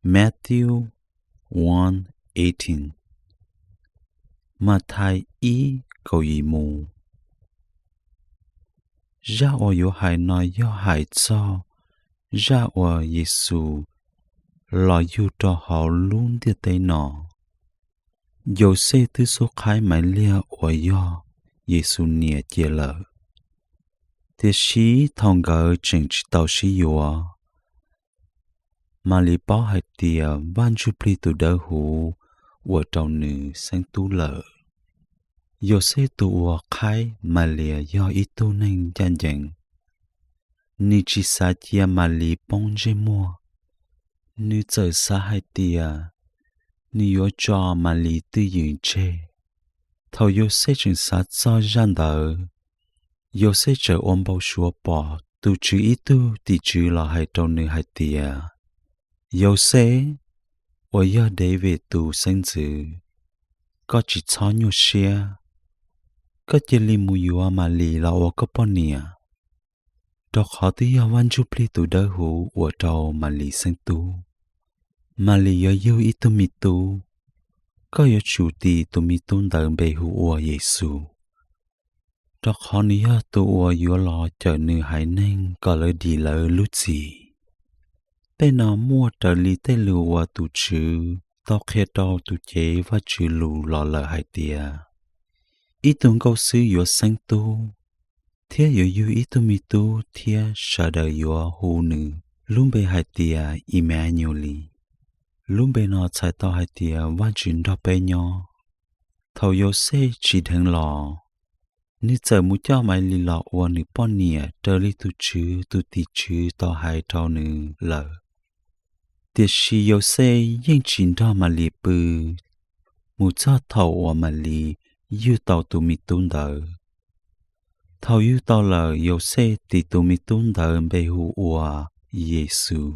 Matthew one eighteen, Mathais ib kaum yim mus. Zaj uas yuav hais no yog hais txog zaj uas Yexus los yug rau hauv lub ntiaj teb no. Yauxej twb xub qhaib Maivliag uas yog Yexus niam cia lawm, tiam sis thaum nkawd tseem tsis tau sib yuav, Malis paub hais tias Vaj Ntsuj Plig tus Dawb Huv ua rau nws xeeb tub lawm. Yauxej tus uas qhaib Malis yog ib tug neeg ncaj ncees, nws tsis xav cia Malis poob ntsej muag. Nws txawm xav hais tias nws yuav tso Malis twj ywm tseg. Thaum Yauxej tseem xav txog zaj ntawd, Yauxej txawm ua npau suav pom tus Tswv ib tug tim tswv los hais rau nws hais tias, Yauxej, uas yog Daviv tus xeeb ntxwv, koj tsis txhob nyuaj siab. Koj cia li mus yuav Malis los ua koj poj niam, rau qhov twb yog Vaj Ntsuj Plig tus Dawb Huv ua rau Malis xeeb tub. Malis yuav yug ib tug me tub. Koj yuav tsum tis tus me tub ntawd npe hu ua Yexus, rau qhov nws yog tus uas yuav los cawm nws haiv neeg kom lawv dim lawv lub txim. Tej no muaj raws li tej lus uas tus Tswv tau qhia rau tus cev Vajtswv lus los lawm hais tias, ib tug nkauj xwb yuav xeeb tub, thiab yuav yug ib tug me tub thiab sawv daws yuav hu nws lub npe hais tias Imanuelis. Lub npe no txhais tau hais tias Vajtswv nrog peb nyob. Thaum Yauxej tsim dheev los, nws txawm mus coj Malis los ua nws poj niam raws li tus Tswv tus tim tswv tau hais rau nws lawm. Tiam sis Yauxej yeej tsis nrog Malis pw mus txog thaum uas Malis yug tau tus me tub ntawd. Thaum yug tau lawm, Yauxej tis tus me tub ntawd npe hu ua Yexus.